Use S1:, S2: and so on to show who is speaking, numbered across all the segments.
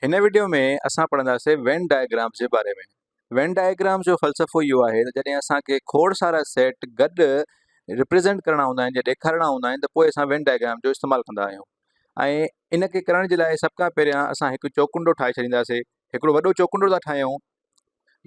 S1: هن وڊيو ۾ اسان پڙهنداسين وين ڊائگرامز جي باري ۾. وين ڊائگرامز جو فلسفو اهو آهي ته جڏهن اسان کي کوڙ سارا سيٽ گڏ ريپريزنٽ ڪرڻا هوندا آهن يا ڏيکارڻا هوندا آهن ته پوء اسان وين ڊائگرام جو استعمال ڪندا آهيون ۽ ان کي ڪرڻ جي لاء سڀ کان پهريان اسان هڪ چوڪنڊو ٺاهي ڇڏينداسين. هڪڙو وڏو چوڪنڊو ٿا ٺاهيون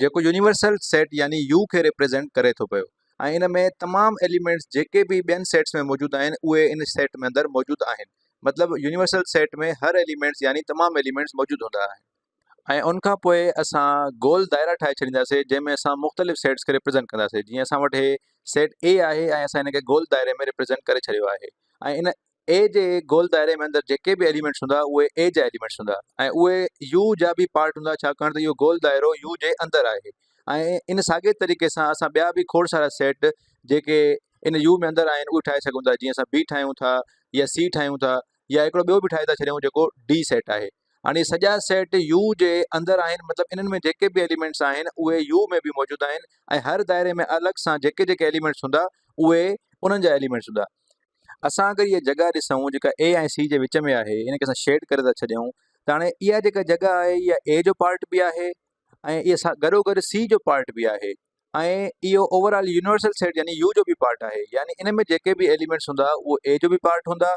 S1: جيڪو يونيورسل سيٽ يعني يو کي ريپريزنٽ ڪري ٿو پيو ۽ ان ۾ تمام ايليمينٽس جيڪي به ٻين سيٽس ۾ موجود آهن اهي ان سيٽ ۾ اندر موجود آهن مطلب يونيورسل سيٽ ۾ هر ايليمينٽس يعني تمام ايليمينٽس موجود هوندا آهن ۽ ان کان پوء اسان گول دائرا ٺاهي ڇڏينداسين جنهن ۾ اسان مختلف سيٽس کي ريپريزنٽ ڪنداسين جيئن اسان وٽ هي سيٽ اي آهي ۽ اسان ان کي گول دائري ۾ ريپريزنٽ ڪري ڇڏيو آهي ۽ ان اي جي گول دائري ۾ اندر جيڪي به ايليمينٽس هوندا اهي اي جا ايليمينٽس هوندا ۽ اهي يو جا به پارٽ هوندا ڇاڪاڻ ته اهو گول دائرو يو جي اندر آهي ۽ ان ساڳي طريقي سان اسان ٻيا به کوڙ سارا سيٽ جيڪي ان يو ۾ اندر آهن اهي ٺاهي سگهون ٿا جيئن اسان بي ٺاهيون ٿا يا سي ٺاهيون ٿا يا هڪڙو ٻيو به ٺاهي ٿا ڇڏيون جيڪو ڊي سيٽ آهي هاڻي سڄا سيٽ يو جي اندر آهن مطلب انهن ۾ جيڪي به ايليمينٽس آهن اهي يو ۾ به موجود آهن ۽ هر دائري ۾ الڳ سان جيڪي جيڪي ايليمينٽس هوندا اهي انهن جا ايليمينٽس هوندا اسان اگر اها جڳهه ڏسون جيڪا اي ۽ سي جي وچ ۾ آهي ان کي اسان شيڊ ڪري ٿا ڇڏيون ته هاڻي اها جيڪا جڳهه آهي اها اي جو پارٽ به آهي ۽ اها گڏو گڏ سي جو پارٽ به آهي ۽ اهو اوور آل يونيورسل سيٽ يعني يو جو به پارٽ آهي يعني ان ۾ جيڪي به ايليمينٽس هوندا اهو اي جو به پارٽ هوندا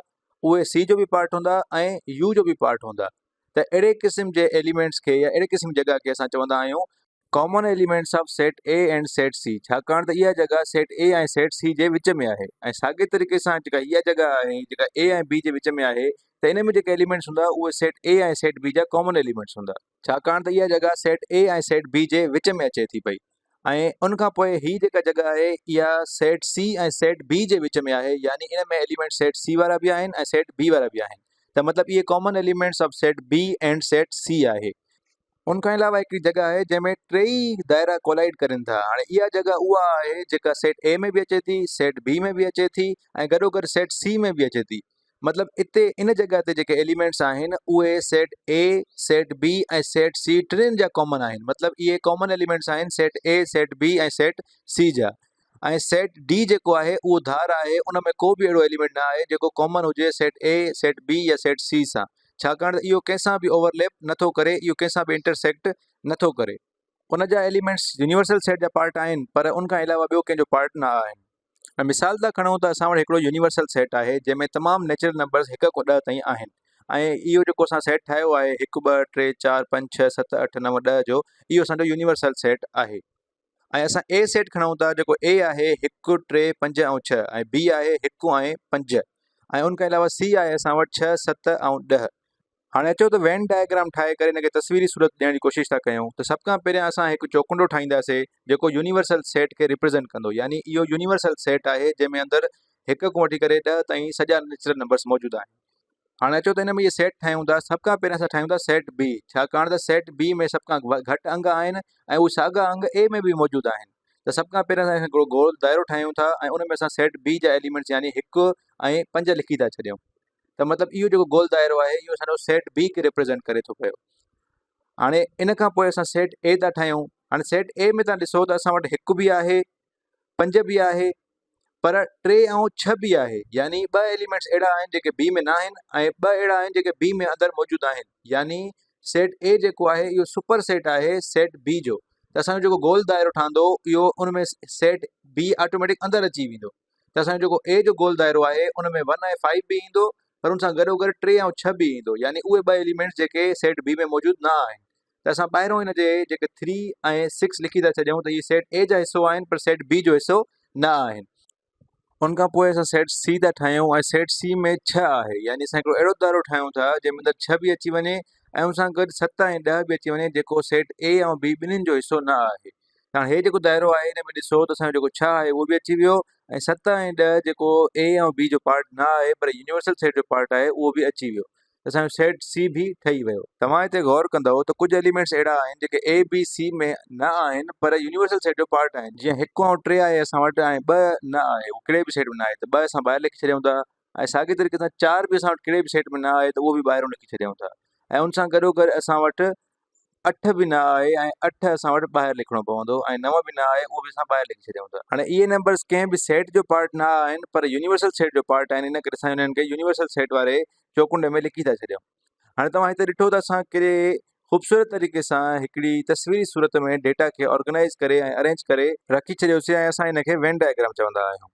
S1: اهي سي جو به پارٽ هوندا ۽ يو جو به پارٽ هوندا ته اهڙي قسم جي ايليمينٽس کي يا اهڙي قسم جي جڳهه کي اسان چوندا آهيون common elements of set A and set C ڇاڪاڻ ته اها جڳهه سيٽ اي ۽ سيٽ سي جي وچ ۾ آهي ۽ ساڳئي طريقي سان جيڪا اها جڳهه آهي جيڪا اي ۽ بي جي وچ ۾ آهي ته ان ۾ جيڪي ايليمينٽس هوندا اهي سيٽ اي ۽ سيٽ بي جا ڪامن ايليمينٽس هوندا ڇاڪاڻ ته اها جڳهه سيٽ اي ۽ سيٽ بي جي وچ ۾ اچي ٿي پئي ۽ ان کان پوء هي جيڪا جڳهه آهي اها سيٽ سي ۽ سيٽ بي جي وچ ۾ آهي يعني ان ۾ ايليمينٽ سيٽ سي وارا به آهن ۽ سيٽ بي وارا به آهن ته مطلب اهي common elements of set B and set C آهي. ان کان علاوه هڪڙي جڳهه آهي جنهن ۾ ٽيئي دائرا ڪولائيڊ ڪرين ٿا. هاڻي اها جڳهه اها آهي جيڪا سيٽ اي ۾ به اچي ٿي، سيٽ بي ۾ به اچي ٿي ۽ گڏوگڏ سيٽ سي ۾ به اچي ٿي. مطلب اتي ان جڳهه تي جيڪي ايليمينٽس آهن اهي set A, set B ۽ set سي ٽنهي جا ڪامن آهن. مطلب اهي ڪامن ايليمينٽس آهن set A, set B ۽ set سي جا. ۽ سيٽ ڊي جيڪو آهي اهو ڌار آهي ان ۾ ڪو به اهڙو ايليمينٽ نه آهي جيڪو ڪامن هجي سيٽ اي، سيٽ بي يا سيٽ سي سان. ڇاڪاڻ ته اهو ڪنهن سان به اوورليپ نه ٿو ڪري، اهو ڪنهن سان به انٽرسيڪٽ نه ٿو ڪري. ان جا ايليمينٽس يونيورسل سيٽ جا پارٽ آهن پر ان کان علاوه ٻيو ڪنهن جو پارٽ نه آهن. ۽ مثال ٿا کڻون ته اسان وٽ هڪڙو يونيورسل سيٽ آهي جنهن ۾ تمام نيچرل نمبرز هڪ کان ڏهه تائين آهن ۽ اهو جيڪو اسان سيٽ ٺاهيو آهي هڪ ٻه ٽي چار پنج ڇهه ست اٺ نو ڏهه جو اهو اسان جو يونيورسل سيٽ آهي. ۽ اسان اي سيٽ کڻون ٿا جيڪو اي آهي هڪ ٽي پنج ۽ ڇهه ۽ بي آهي هڪ ۽ پنج ۽ ان کان علاوه سي آهي اسان وٽ ڇهه ست ۽ ڏهه هاڻي اچو ته وين ڊائگرام ٺاهي ڪري ان کي تصويري صورت ڏيڻ جي ڪوشش ٿا ڪيون ته سڀ کان پهريان اسان هڪ چوڪنڊو ٺاهينداسي جيڪو يونيورسل سيٽ کي ريپريزنٽ ڪندو يعني اهو يونيورسل سيٽ آهي جنهن ۾ اندر هڪ کان وٺي ڪري ڏهه تائين سڄا نيچرل نمبرس موجود آهن هاڻي اچو ته ان ۾ اهي سيٽ ٺاهيون ٿا. سڀ کان پهريان اسان ٺاهيون ٿا سيٽ بي ڇاڪاڻ ته سيٽ بي ۾ سڀ کان گهٽ انگ آهن ۽ اهي ساڳا انگ اي ۾ به موجود آهن ته سڀ کان پهريان اسان هڪڙو گول دائرو ٺاهيون ٿا ۽ ان ۾ اسان سيٽ بي جا ايليمينٽس يعني هڪ ۽ پنج لکي ٿا ڇڏيون ته مطلب اهو جيڪو گول دائرو آهي اهو اسان جو سيٽ بي کي ريپريزنٽ ڪري ٿو پيو هاڻي ان کان پوء اسان سيٽ اي ٿا ٺاهيون هاڻي سيٽ اي ۾ تان ڏسو ته اسان وٽ هڪ به آهي پنج به آهي پر ٽي ۽ ڇهه به آهي يعني ٻه ايليمينٽس اهڙا آهن جيڪي بي ۾ نه آهن ۽ ٻه اهڙا آهن جيڪي بي ۾ اندر موجود آهن يعني سيٽ اي جيڪو آهي اهو سپر سيٽ آهي سيٽ بي جو ته اسانجو جيڪو گول دائرو ٺهندو اهو ان ۾ سيٽ بي آٽوميٽڪ اندر اچي ويندو ته اسانجو جيڪو اي جو گول دائرو آهي ان ۾ ون ۽ فائيو به ايندو پر ان سان گڏو گڏ ٽي ۽ ڇهه به ايندو يعني اهي ٻه ايليمينٽس جيڪي سيٽ بي ۾ موجود نه آهن ته اسان ٻاهرون ان جي جيڪي ٿري ۽ سڪس لکي ٿا ڇڏيون ته هي سيٽ اي جا حصو آهن پر سيٽ بي جو حصو نه آهن. ان کان پوء اسان سيٽ سي ٿا ٺاهيون ۽ سيٽ سي ۾ ڇهه آهي يعني اسان هڪڙو اهڙو دائرو ٺاهيون ٿا جنهن ۾ اندر ڇهه به اچي وڃي ۽ ان سان گڏ ست ۽ ڏهه به اچي وڃي جيڪو سيٽ اي ۽ بي ٻنهين جو حصو نه آهي. هاڻي هي جيڪو دائرو آهي ان ۾ ڏسو ته اسان جو جيڪو ڇهه آهي اهو به اچي ويو ۽ ست ۽ ڏهه جيڪو اي ۽ بي جو پارٽ نه آهي پر يونيورسل سيٽ جو پارٽ آهي اهو به اچي ويو. اسان جو سيٽ سي به ٺهي ويو. توهان هتي غور ڪندؤ ته ڪجهه ايليمينٽس اهڙا آهن جيڪي اي بي سي ۾ نه آهن پر يونيورسل سيٽ جو پارٽ آهن جيئن هڪ ۽ ٽي آهي اسان وٽ ۽ ٻه نه آهي اهو ڪهڙي به سيٽ ۾ نه آهي ته ٻه اسان ٻاهر لکي ڇڏيون ٿا ۽ ساڳي طريقي سان چار به اسان وٽ ڪهڙي به سيٽ ۾ نه آهي ته اهو به ٻاهرون لکي ڇڏيون ٿا ۽ ان سان گڏو گڏ اسان وٽ اٺ به نه آهي ۽ اٺ اسان وٽ ٻاهر لکڻو پوندو ۽ نو به نه آهي اهو به اسان ٻاهر لکي ڇڏيون ٿا. هاڻي اهي نمبرز ڪنهن به سيٽ جو پارٽ نه آهن پر يونيورسل سيٽ جو پارٽ آهن ان ڪري اسان انهن کي يونيورسل سيٽ واري چوڪنڊي ۾ لکي ٿا ڇڏيون. هاڻي توهان هتي ڏٺو ته اسان ڪهڙي خوبصورت طريقي سان هڪڙي تصويري صورت ۾ ڊيٽا کي آرگنائيز ڪري ۽ ارينج ڪري رکي ڇڏيوسي ۽ اسان ان کي وين ڊائگرام چوندا آهيون.